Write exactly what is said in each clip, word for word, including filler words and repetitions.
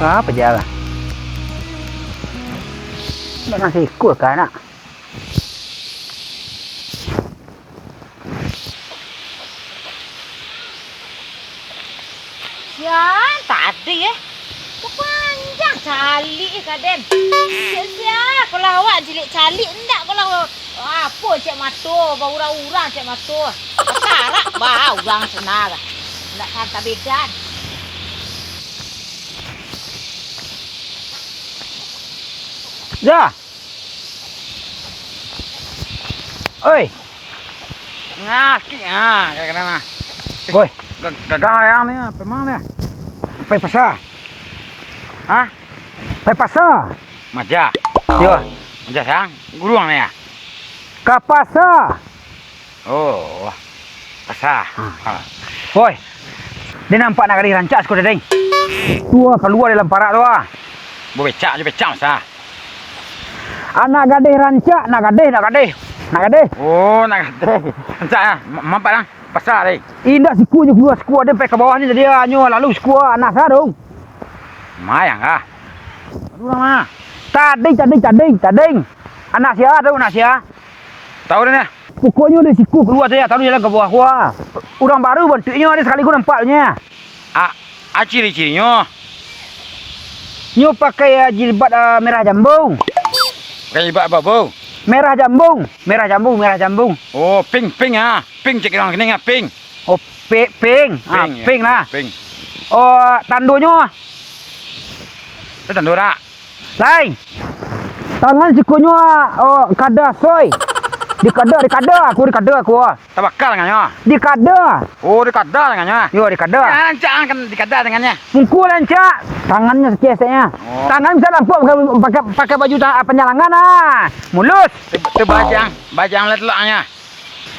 Apo jalan? Nak nasi ikut ka anak? Sian tadi, eh. Tapanjang caliak, eh, ka den. Sia-sia, kalau awak jilek caliak, ndak kalau apo cek mato, baurang-urang cek mato. Tarak ba urang sana lah. Ndak kan tabedan. Dah. Oi. Ngakik, ah, kadang-kadang, ah. Woi. Ga-, gagah ayang ni, ah, pemang ni. Pai pasa. Hah? Pai pasa. Maja. Yo. Maja, sayang. Guruang ni, ah. Ka pasa. Oh, pasa. Ha. Ha. Woi. Dia nampak anak gadih rancak siko, Deng. Tu ah, kalua dalam parak tu ah. Bebecak je, becak masa. Anak gadih rancak, anak gadih, anak gadih. Anak gadih. Oh, anak gadih. Rancak ah. Ma-, mampak lah. Pasa, Deng. Indak siko je kalua siko, ada pai ka bawah ni tadi, ah, nyo lalu siko, ah, anak sa dong. Mayang ah. Aduh, lama. Tading, tading, tading, tading. Anak sia tu, anak sia. Tahu dah nah. Pokoknyo dari siko kalua tu, yo, taruih jalan ka bawah ko. Urang baru bantuaknyo, ado sakali ko nampak nyo. A, a ciri-cirinyo? Nyo pakai, ah, jilbab, ah, merah jambung. Pakai jilbab apo? Merah jambung, merah jambung, merah jambung. Oh, pink, pink ah. Pink cek urang kening ah, pink. Oh, pe-, pink. Ah, pink, yo. Pink lah. Pink. Oh, tandonyo? Itu tando dak? Lai. Tangan sikonyo, oh, kada, soi. Dikada, dikada aku, dikada aku. Tabaka tangannyo? Dikada. Oh, dikada tangannyo? Yo, dikada. Yo, rancak kan dikada tangannyo. Mungko rancak. Tangannyo saketek-saketeknyo. Oh. Tangan bisa nampak pakai, pakai, pakai baju ta-, panjalangan ah. Mulus. Tu, tu bajang, bajang lah telaknyo.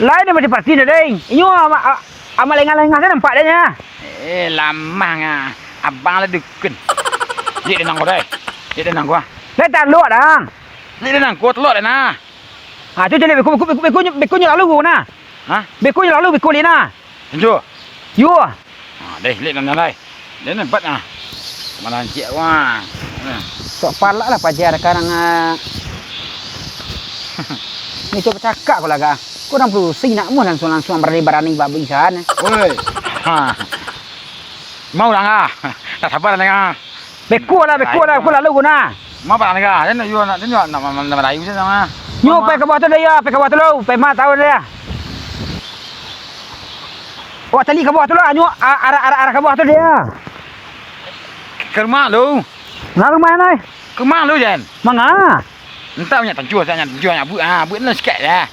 Lai ni mati pasti dah, Deng. Inyo ama-, a-, amak lengah-lengah tu nampak dah nyo. Eh, lamah nga. Abang lah dukun. Lik denang ko, dai. Lik denang ko, ah. Lai talok, Dang. Lik denang ko, telok dah, nah. Ha, tu caliak beko, beko, beko, beko, beko nyo lalu ko, nah. Hah? Beko nyo lalu, beko lik, nah. Injo. Yo. Ha, deh, lik nan, nan, dai. Dia nampak, nah. Mana ancik, wah. Nah. Sok palak lah paja sekarang, ah. Ni cuba cakak ko lah, Kak. Ko urang pusing nak muah langsuang-langsuang barani-barani babi sana. Woi. Ha. Mau urang, ah. Tak sabar lah, ah. Beko lah, beko lah, beko lalu ko nah. Ma barang dagah, den yo nak, den yo nak, nak, nak marayu se sama. Nyo pai ka bawah tu dah yo, pai ka bawah tu lo, pai ma tahu dah. Wah, tali ka bawah tu lo, nyo a-, arah, arah, arah ka bawah tu dah. Ka rumah lo. Nah, rumah nai. Ka rumah lo, Jan. Manga? Entah minyak tancu, minyak tancu, minyak buek, ha, buek nan sikit lah.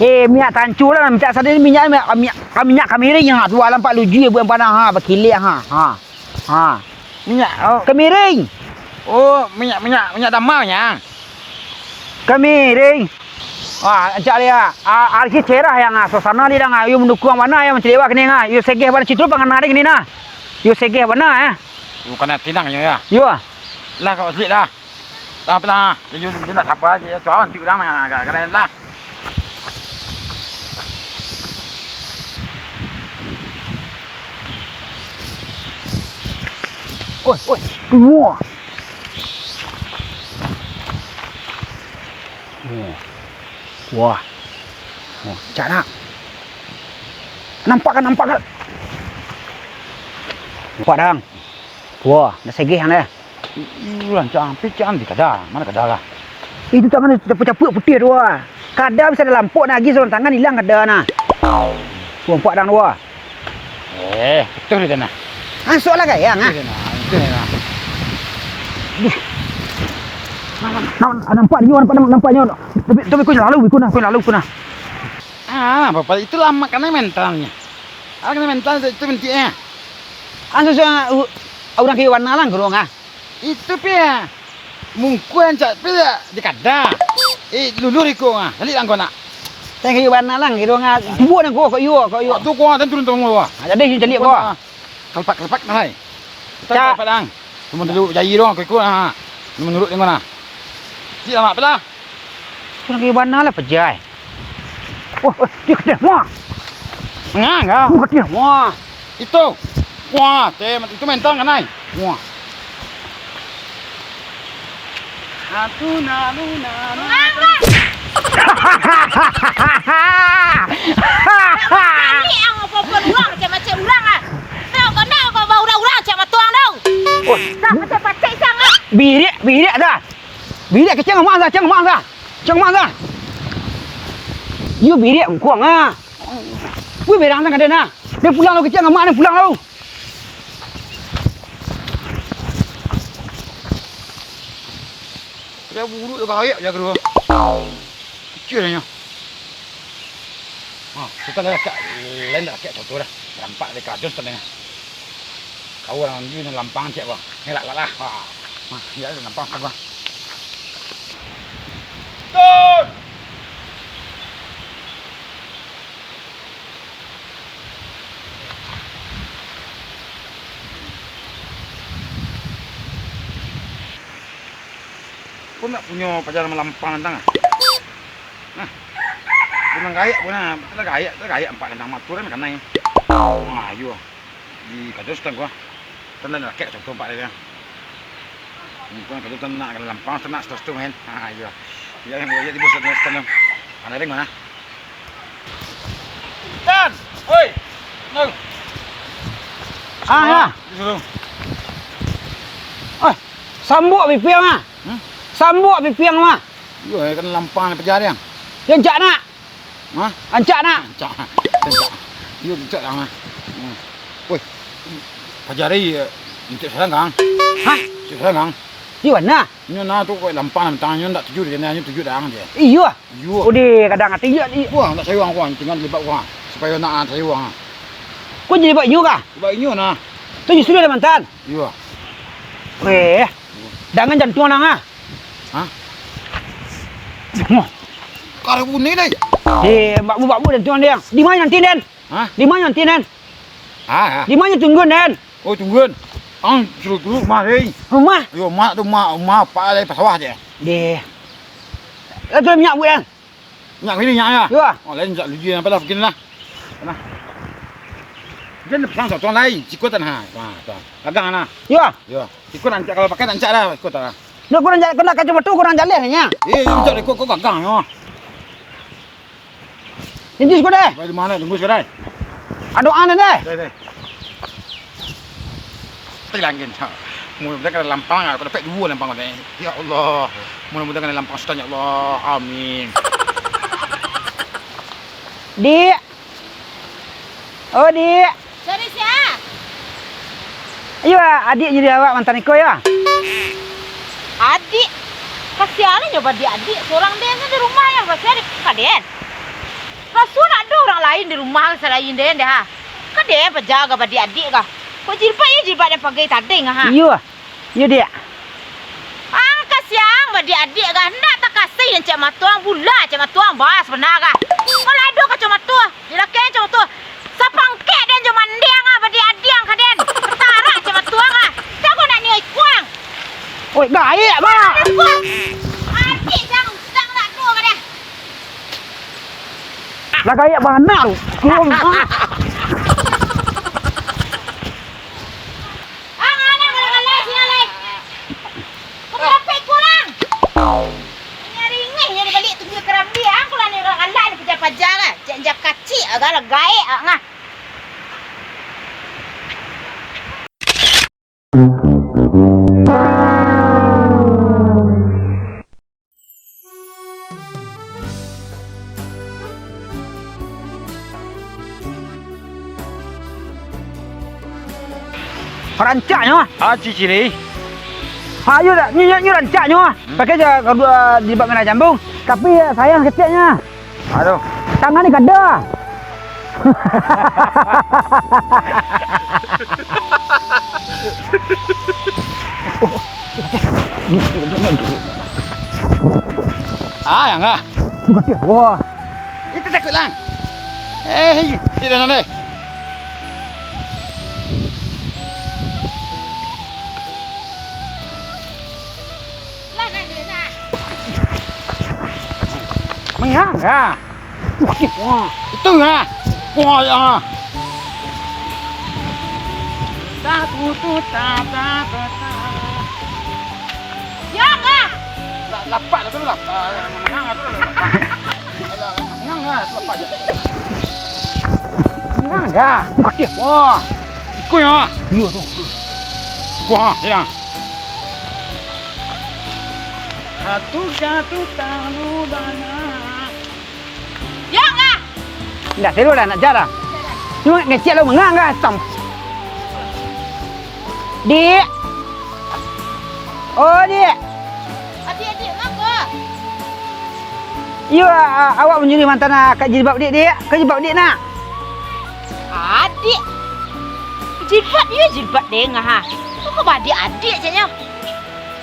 Eh, minyak tancu lah, minyak sadin, minyak, minyak, minyak, minyak kamiring, ha, tu alam pak luji buek panah, ha, bakilek, ha, ha. Ha. Minyak, oh. Kamiring. Oh, minyak, minyak, minyak tambah, minyak. Kamiring. Ah, ancak dia. Ah, ari cerah yang, ah, suasana dia dah, ah. Yo mandukuang bana, yo mancaliak bana kini, ah. Yo segeh bana situ pangana dia kini, nah. Yo segeh bana, eh. Bukan tinang yo, ya. Yo. Lah, kau selik dah. Lah, pelang, ah. Dia, dia nak sapa aja, ya. Tuan, tu urang, ah, agak keren lah. Oi, oi, kalua. Oh. Wah. Oh, cak nak. Nampak kan, nampak kan? Nampak, Dang. Wah, dah segeh, Dang, dah. Ih, rancak ampik, cak, di kada. Mana kada lah? Itu tangan capuk-capuk putih tu, ah. Kada bisa dalampok nah, agi saluang tangan ilang kada nah. Tuh, nampak dang tu, ah. Eh, betul dia nah. Masuk lah gayang, ah. Betul dia nah, betul dia nah. Duh. Nah, nah, nah, nampak nyo, nampak, nampak nyo. Tapi, tapi kau lalu, kau nah, kau lalu, kau nah. Ah, bapak itu lama kena mentalnya. Ah, kena mental itu, itu bentiknya. Ah, susah, uh, urang kayu warna lah, kurung, ah. Itu pi, mungkuan cak pi di kada. Eh, lulur iko, ah. Balik lah kau nak. Tengok iyo bana lang, iyo nga, tubuak nang ko, ko iyo, ko iyo. Tu ko, ah, dan turun turun ko. Ah, jadi iyo caliak ko. Ah, kalepak, kalepak nah, hai. Cak. Kalepak dang. Cuma dulu jari dong, ko iko, ah. Menurut dengan, ah. Cik, lama apalah? Kurang iyo bana lah, pejai. Wah, wah, dia kecil, wah. Ngah, ngah. Wah, kecil, wah. Itu. Wah, teh, itu mental kan, hai? Wah. Aku nalu nalu. Urang, Bang! Kali ang apa-apa urang, macam-macam urang, ah. Tahu kau nak kau bawa urang-urang cak matuang tu. Oh. Dah, pacik-pacik sang, ah. Birik, birik dah. Birik kecil amat dah, kecil amat dah. Kecil amat dah. Yo birik ungkuang, ah. Wih, berang dah kada nah. Dia pulang lo kecil amat, dia pulang lo. Dia buruk tu gayak jaga dua. Kecil nyo. Ha, kita dah lakak, lain dah lakak contoh dah. Nampak dia kajun setengah. Kau urang ni lampang cek, Bang. Ni lak, lak lah. Ha. Ha, ya, lampang kan, Bang. Tun! Ko ndak punyo paja malampang nantang, ah? Nah. Punyo gayak, punyo, lah gayak, lah gayak ampak nantang matur kan kanai. Ah, iyo. Di kajo sutan gua. Tan dak lakek contoh ampak dia. Mungkin kajo tan nak lampang, tan nak stres tu main. Ah, iyo. Iyo, yang gua lihat di bos stres tu. Ana ring mana? Tan! Oi! Nang! Ah, ya. Disuruh. Oi, sambuak pipiang ah. Hmm? Sambuak pipiang mah. Iyo, kan lampang paja dia. Yo, ancak nak. Hah? Ancak nak. Ancak. Ancak. Iyo, ancak lah mah. Hmm. Woi. Paja dia, eh, ancak saranggang. Hah? Ancak saranggang. Di mana? Inyo nah tu kok lampang tangan nyo ndak tuju dia, nyo tuju dang dia. Iyo. Iyo. Udah kadang ati iyo di. Wah, ndak sayang kuang, tinggal jilbab kuang. Supayo nak sayang. Kok jilbab inyo kah? Jilbab inyo nah. Tu justru ada mantan. Iyo. Weh. Dangan jantuang nang ah. Hah? Wah. Kare bunyi deh. Eh, bakbu-bakbu jantuang dia. Di mana nanti, Den? Hah? Di mana nanti, Den? Ah, ah. Di mana tunggu, Den? Oh, tungguan. Ang suruh dulu rumah deh. Rumah? Yo, mak tu mak, rumah apa deh, pas sawah je. Deh. Lah tu minyak buat kan? Minyak ini minyak ya? Yo. Oh, lain minyak luji apa lah begini lah. Nah. Dia nak pasang satu lain, siko tan ha. Wah, tu. Dagang nah. Yo. Yo. Siko rancak kalau pakai rancak dah, siko tan. Dia kurang jalan kena kacamata kurang jalan nya. Eh, yo, minyak kok kok gagang yo. Inti siko deh. Baik, di mana? Tunggu siko deh. Aduh, aneh deh. Deh, deh. Tilangin, ha. Mudah-mudahan kada lampang, aku dapat dua lampang deh. Ya Allah. Mudah-mudahan kada lampang sudah, ya Allah. Amin. Dik. Oh, Dik. Cari sia? Iyo, adiak jadi awak mantan iko, yo? Adiak? Kasian nyo badiak adiak. Surang den di rumah, yo, kasian di kaden. Rasul ndak ado urang lain di rumah salain den deh, ha. Kaden paja ka badiak adiak ka. Kok jilbab iyo jilbab den pagai tadeng, ha. Iyo. Iyo, Diak. Ang kasiang badiak-adiak kah, ndak takasih den cak matuang, bula cak matuang, bas bana kah. Kalau ado kacamata, di lakeh kacamata, sapangkek den jo mandiang ah, badiak-adiak ka den, tarak cak matuang ah. Jago nak niok ikuang. Oi, gaek, Mak. Ikuang. Adik jang, jang nak tu ka den. Lah gaek bana tu. Ang, ang, ang, galak-galak, sini, alai. Kau berapa ekor, ang? Ini hari ingin nyari balik tu dia kerambia, ang. Kalau ni orang galak ni paja-paja kan. Cak jak kacik, agak lah gaek, ang, ah. Rancaknyo. Ah, cicili. Ha, iyo dak, nyo, nyo, nyo rancaknyo. Hmm. Pakai je kadua jilbab merah jambung. Tapi, eh, sayang saketeknyo. Aduh. Tangan ni kada. Ah, yang ah. Bukan dia. Wah. Itu takut lang. Eh, di dalam deh. Mengang ah. Wah, itu ah. Wah, ya. Satu tu tak, tak, tak, tak. Ya, Kak. Lapak lah tu, lapak. Mangang lah tu, lapak. Mangang lah, lapak je. Mangang lah. Buka dia. Wah. Ikut ya. Iya tu. Wah, ya. Satu, satu, tahu banyak. Yo, Ngah. Indak seru lah nak jar lah. Cuma ngecek lo mangang ka atam. Dik. Oh, Dik. Adik, adik, mangko. Iyo, a-, a-, awak manjuri mantan, a, ka jilbab Dik, Dik. Ka jilbab Dik nak. Adik. Jilbab, iyo jilbab dek Ngah, ha. Kok badik adik caknyo?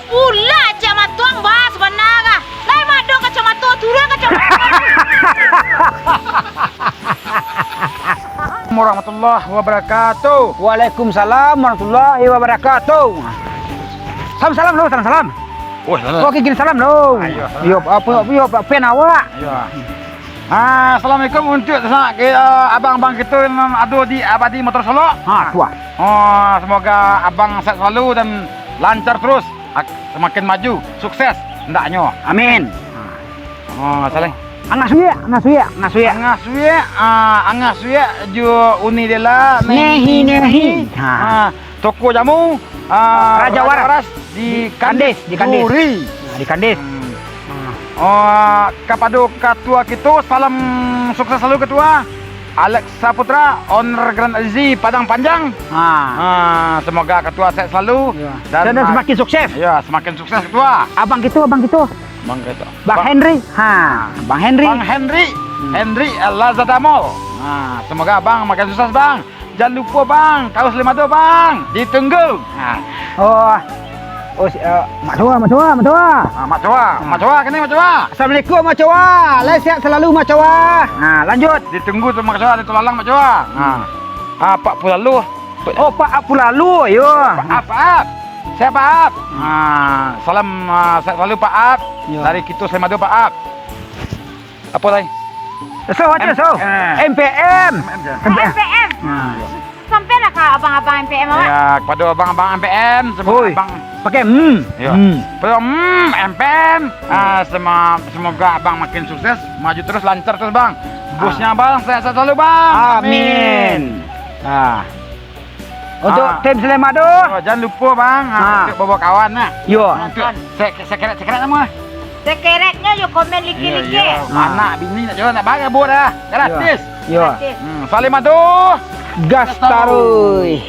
Pula cak matuang bah sabana kah? Lai madong kacamato, turun kacamato. Warahmatullahi wabarakatuh. Waalaikumsalam warahmatullahi wabarakatuh. Salam, salam lo, salam, salam. Oh, salam. Oke, gini salam lo. Ayo, salam. Yo, apa, yo, apa, pen awak? Ayo. Ah, assalamualaikum untuk sa-, ke, ah, abang-abang kito nan ado di Abadi Motor Solok. Ha, tu ah. Oh, semoga abang sehat selalu dan lancar terus. Ak-, semakin maju, sukses hendaknyo. Amin. Oh, salam. Angah Suyak, Angah Suyak, Angah Suyak. Angah Suyak, ah, Angah Suyak jo Uni Dela, Nehi, Nehi, Nehi. Ha. Ah, toko jamu, ah, Raja Waras. Raja Waras di Kandis, Kandis, di Kandis. Duri. Nah, di Kandis. Hmm. Oh, kapado ketua kito, salam sukses selalu ketua. Alex Saputra, owner Grand Azizi Padang Panjang. Ha. Ah, semoga ketua sehat selalu. Iya. Dan, dan, ah, semakin sukses. Ya, semakin sukses ketua. Abang kito, abang kito. Abang kito. Bang Bang Henry. Ha, Bang Henry. Bang Henry. Hmm. Henry, eh, Lazada Mall. Ha, semoga abang makin sukses, Bang. Jan lupo, Bang, kaus limo tu, Bang. Ditunggu. Ha. Oh. Oh, si, eh, Mak Coa, Mak Coa, Mak Coa. Ah, Mak Coa. Ah. Mak Coa, kini Mak Coa. Assalamualaikum, Mak Coa. Lai sehat selalu, Mak Coa. Nah, lanjut. Ditunggu tu, Mak Coa, di Tulalang, Mak Coa. Nah. Ah, Pak Pulalu. Oh, Pak Pulalu, yo. Pak Ap, Pak Ap. Sehat, Pak Ap. Ah, salam, ah, sehat selalu, Pak Ap. Yo. Dari kito Salamadu, Pak Ap. Apo lai? So, aja, M-, so. Eh. M P M. M P M je. M P M. M P M. Nah. Sampailah ka abang-abang M P M awak. Ya, kepada abang-abang M P M, semoga Hoi. Abang pakai, hmm. Ya. Hmm. Kepada, hmm, M P M, ah, sema-, semoga abang makin sukses, maju terus, lancar terus, Bang. Bosnya Ah. Abang sehat-sehat selalu, Bang. Amin. Amin. Ah. Untuk Ah. tim Salamadu. Oh, jangan lupa, Bang. Ah, Ah. untuk bawa kawan, nah. Yo. Untuk se-, sekerek-sekerek nama. Sekereknyo yo komen like-like. Iyo, iyo. Ah. Anak bini nak jual, nak barang, buat dah. Gratis. Yo. Gratis. Hmm, Salamadu. Gas taruih.